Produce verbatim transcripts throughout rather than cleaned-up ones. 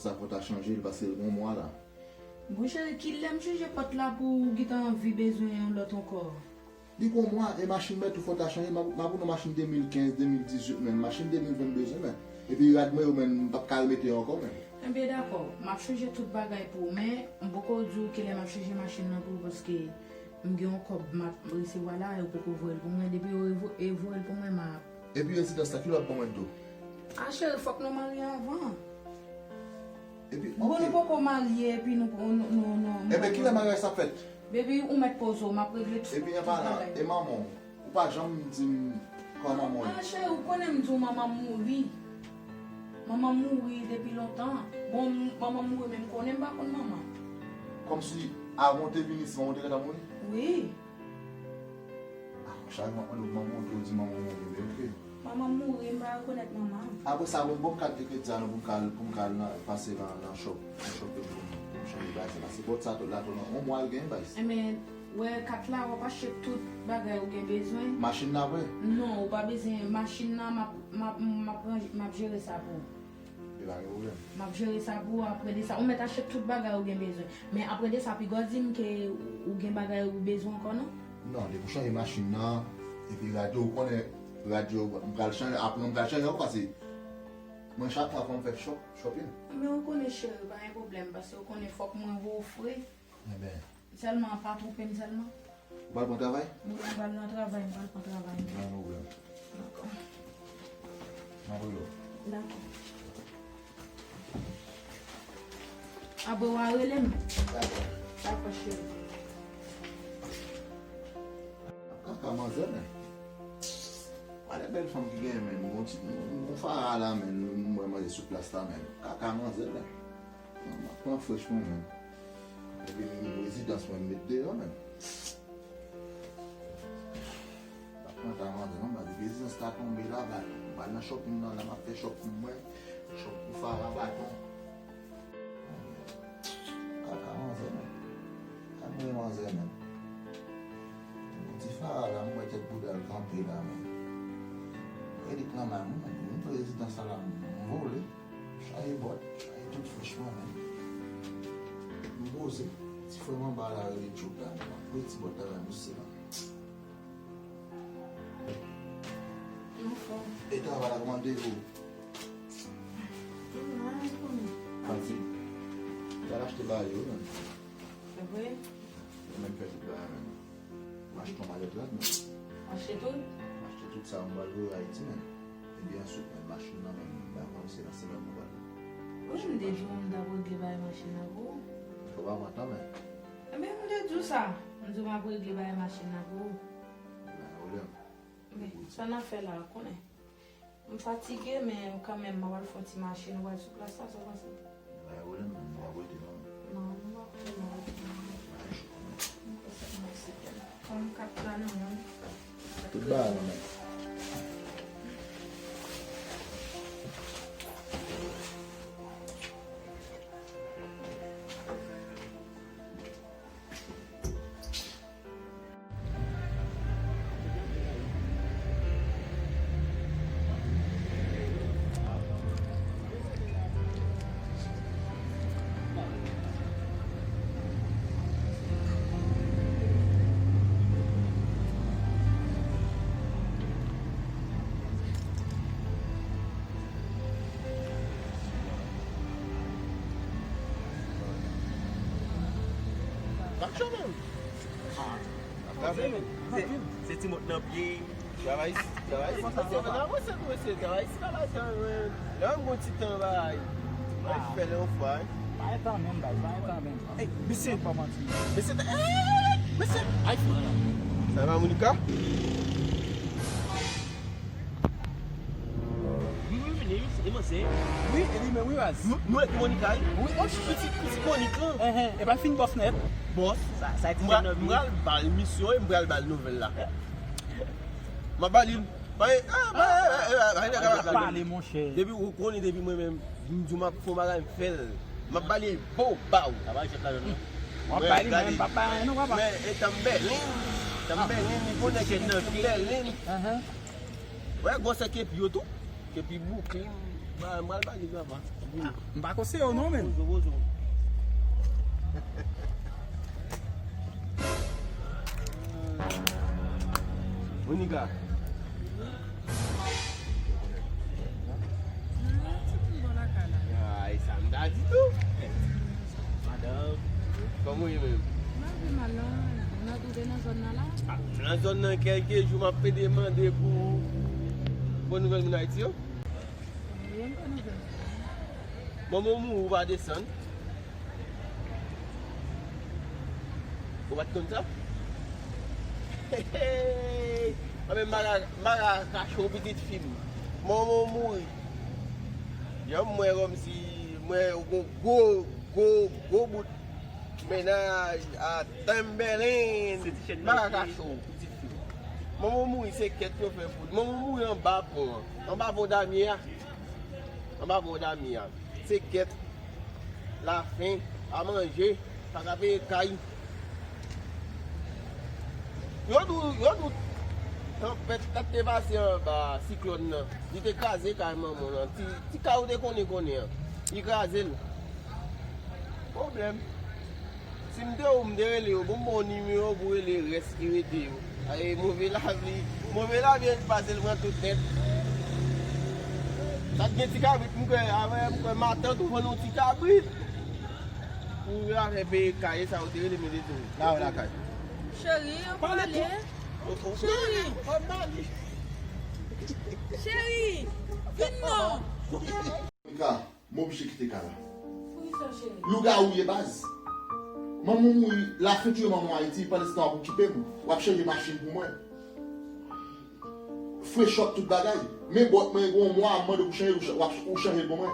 Sa fò ta chanje l, paske l gon mwa la. Bon, cheri, kilè m chanje pòt la pou w gentan anvi bezwen yon lòt ankò? Li gon mwa, e machin mwen tou fò ta chanje. M ap, m ap ou nan machin de mil kenz, de mil dizuit menm. Machin de mil venn bezwen menm. Epi rad mwen yo menm, m p ap ka remete yo ankò menm. Enben, dakò. M ap chanje tout bagay pou ou, men m poko di w kilè m ap chanje machin nan pou ou, paske m gen yon kòb m ap resevwa la, yo poko voye l pou mwen. Depi yo revo-, e voye l pou mwen, m a Epi rezidans la, kilè w ap ban mwen tou? A, cheri, fòk nou marye anvan. Epi, bon, ok. Nou poko marye, epi nou, nou, nou, nou, nou Enben, kilè maryaj sa ap fèt? Baby, ou mèt poze w, m ap regle tout, Epi, an palan, e manman w? Ou pa janm di m kòman manman w ye. A, cheri, ou konnen m di w manman m mouri. Manman m mouri depi lontan. Bon, m, manman m mouri, men m konnen m pa konn manman. Kòmsi, avan w te vin isi, manman w te gentan mouri? Wi. Ah, chak manman, manman w tou di manman w mouri, men ok. Manman m mouri, m pa rekonèt manman m. Apre sa, bon, bon, m ka te kredi a non pou m ka, pou m ka al nan, pase nan, nan shop, nan shop yo pou m, pou m chanje bagay sa. Paske pòt sa tou la tou nan yon mwa l gen bagay. Enben, wè kat la, w ap achte tout bagay ou gen bezwen. Machin nan vre? Non, ou pa bezwen machin nan, m ap, m ap, m ap ranje, m ap jere sa pou ou. E pa gen pwoblèm. M ap jere sa pou ou, apre de sa, ou mèt achte tout bagay ou gen bezwen. Men apre de sa, piga w di m ke ou gen bagay ou bezwen ankò, non? Non, depi w chanje machin nan, epi radyo, ou konnen radyo, m pral chanje, apre m pral chanje ankò, paske mwen chak mwa fò m fè shop, shopping. Men ou konnen cheri, pa gen pwoblèm, paske ou konnen fòk mwen voye w fre. Enben. Sèlman, pa twonpe m sèlman. Ou pral pran travay? Mwen pral nan travay, mwen pral pran travay. Pa gen pwoblèm. Dakò. Mwen rele w. Dakò. Apre w a rele m. Dakò. Dakò, cheri. Kaka manzè, men. Gade bèl fanm ki genyen, men. Gon ti, gon fara la, men. Mwen manje sou plas la, men. Kaka manzè, men. M ap pran frèch mwen menm. Epi m rezidans mwen m met deyò menm. M ap pran ta manzè non, baz, rezidans la tonbe la, baz. M pral nan shopping nan, la m ap fè shop pou mwen. Shop pou fara baton. Kaka manzè menm. Kaka manzè menm. Bon, ti fara la, m wè tèt bouda l kanpe la, men. Elik nan men m, m pran rezidans la, m vole. Chaje bòt, chaje tout frèch mwen menm. M poze. Ti frè m anba la rele Djouk la, m ap pran ti bòt la bay misye la. Anfòm. E travay la, kòman l te ye? Anfòm. Anfòm. Pati. T al achte bagay yo, menm. Se vre? Yo menm fè tout bagay, menm. M achte yon malèt rad, menm. Achte tout? M achte tout sa, m pral voye Ayiti, menm. Epi answit, menm, machin nan, menm, m pa konn se nan semèn mwen pral. Wi, m te di w m t ap regle bagay machin nan pou ou. Fò w pa pran tan, menm. Enben, m te di w sa. M di w m ap regle bagay machin nan pou ou. Ba, olè. Men, sa n ap fè la, ou konnen. M fatige, men kanmenm, m ap al fè yon ti mache, nou pral sou plas la, sa w panse? Bay ou lè, m ap rete non. Non, nou pa konnen, nou pa konnen. Bay chou, non. M panse m ap site. Fò m kat la nan men m. Tout bagay nan men. Patyon menm. Se, se ti mòt nan pye. Travay, travay. Travay, travay, travay. Lè m gon ti tan, bay. Bay fè lè yon fwa, wi. Pa gen tan menm, bay, pa gen tan menm. Ey, mesye. Pa manti. Mesye, ey, mesye. Ay, sa va, Monica? Wi, wi, vini, wi, se manzè. Wi, e li menm, wi, baz. Nou, nou epi Monica, wi. Wi, oh, pitit, pitit Monica. Enhen, e pa fin bòs nèt. Bòs. Sa, sa ti fè nan vi. M pral ba l misyon, e m pral ba l nouvèl la. M ap ba li, bay, ah, bay, bay, bay, bay, bay, bay. Pale, monchè. Depi ou konnen, depi mwen menm, m di w m ap fè yon bagay, m fè l. M ap ba li bo, baw. Sa pa jwèt la, non. W ap ba li, men m p ap ba anyen, non, papa. Men, e tanbèlin, tanbèlin, li konnen ke nan tanbèlin. Enhen. Wè, gwosè kepi yo tou. Kepi Brooklyn, M pral ba li, papa. M pa konseye w non, men. Poze w, poze w. Monica. Ay, sa m ta di tou. Madanm, kòman w ye menm? M ap viv mal non, nan toude nan zòn nan la. Ah, nan zòn nan, kèlke jou m ap pede mande pou bon nouvèl moun Ayiti yo. Yon bon nouvèl. Manman w mouri, ou pa desann. Ou pa t konn sa? Anben, m pa ka, m pa ka kache w, pitit fi m. Manman w mouri. Jan m wè kòmsi, m wè ou gon gwo, gwo, gwo bout mennaj a Timberland. M pa ka kache w, pitit fi m. Manman w mouri, se kèt yo fè pou li. Manman w mouri anba pon an. Anba pon Damye a. Anba pon Damye a. Se kèt, lafen, pa manje, pa ka peye kay. Yo di w, yo di w tanpèt la te pase anba siklòn nan. Li te kraze kay manman w lan. Ti, ti kay ou te konnen konnen an. Li kraze l. Pwoblèm. Si m te ou, m te rele yo, bon, m ba w nimewo pou rele rès ki rete yo. Ay, move lavi, move lavi pase l pran tout nèt. Sa t gen ti kabrit, m kwè, avè, m kwè matant ou vann yon ti kabrit. Pou yo avè peye kay, sa yo te rele m rete tou. La, w lakay. Cheri, an pale. Cheri. Cheri, vin non. Monica, m oblije kite kay la. Poukisa, cheri? Lougawou ye baz. Manman w mouri, lafen touye manman w Ayiti, pandan se tan w ap okipe m, w ap chanje machin pou mwen. Frechòt tout bagay. Men bòt mwen gen yon mwa, m mande w pou chanje l, ou ch-, w ap, ou chanje l pou mwen.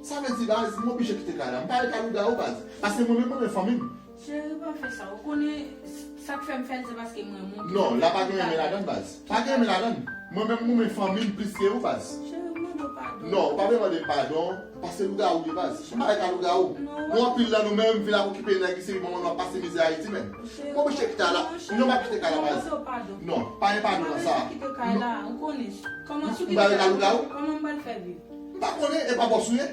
Sa vle di baz, m oblije kite kay la. M pa vle kay lougawou baz. Paske mwen menm, mwen renmen fanmi m. Cheri, pa fè sa. Ou konnen sa k fè m fè l, se paske m renmen w. Non, la pa gen renmen ladann, baz. Pa gen renmen ladann. Mwen menm, mwen renmen fanmi m plis ke ou, baz. Cheri, m mande w padon. Non, ou pa bezwen mande m padon, paske lougawou li, baz. M pa vle kay lougawou. Non, nou anpil nan nou menm, vin ap okipe nèg isi, manman nou ap pase mizè Ayiti, men. Cheri, m oblije kite la. Non, cheri, non, m ap kite kay la, baz. M mande w padon. Non, pa gen padon nan sa. M pa bezwen kite kay la, ou konnen. Kòman m pa vle kay lougawou? Kòman m pral fè viv? M pa konnen, e pa bòs ou ye?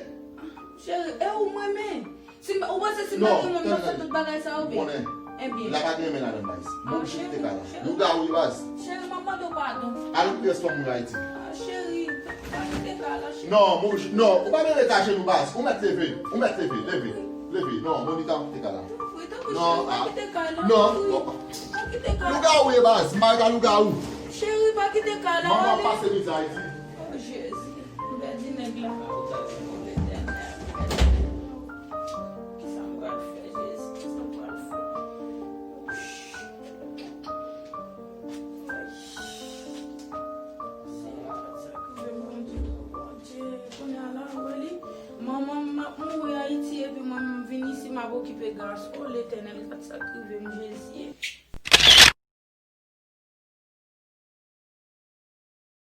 Cheri, e ou m renmen. Si m, ou panse si m pa gen mwen, m t ap fè tout bagay sa yo byen? Konnen. Ebyen. La pa gen renmen ladann, baz. M oblije kite kay la. Lougawou wi, baz. Cheri, m ap mande w padon. Al okipe rès fanmi w Ayiti. Ah, cheri, pa kite kay la, cheri. Non, m oblije, non, ou pa bezwen rete ajenou, baz. Ou mèt leve. Ou mèt leve. Leve. Leve. Non, Monica, pa kite kay la. Tanpri, tanpri, cheri, pa kite kay la. Non, tanpri. Pa kite kay la. Lougawou ye, baz. M pa ka lougawou. Cheri, pa kite kay la. Manman w ap pase mizè Ayiti. Oh, Jezi. M pèdi nèg la. Kisa m pral fè, Jezi? Kisa m pral fè? Ay. Senyè, sa k rive m, Bondye, Bondye. Kounye a la, ou wè li? Manman m ap mouri Ayiti, epi mwen, m vin isi, m ap okipe gason. O Letènèl, gad sa k rive m, Jezi.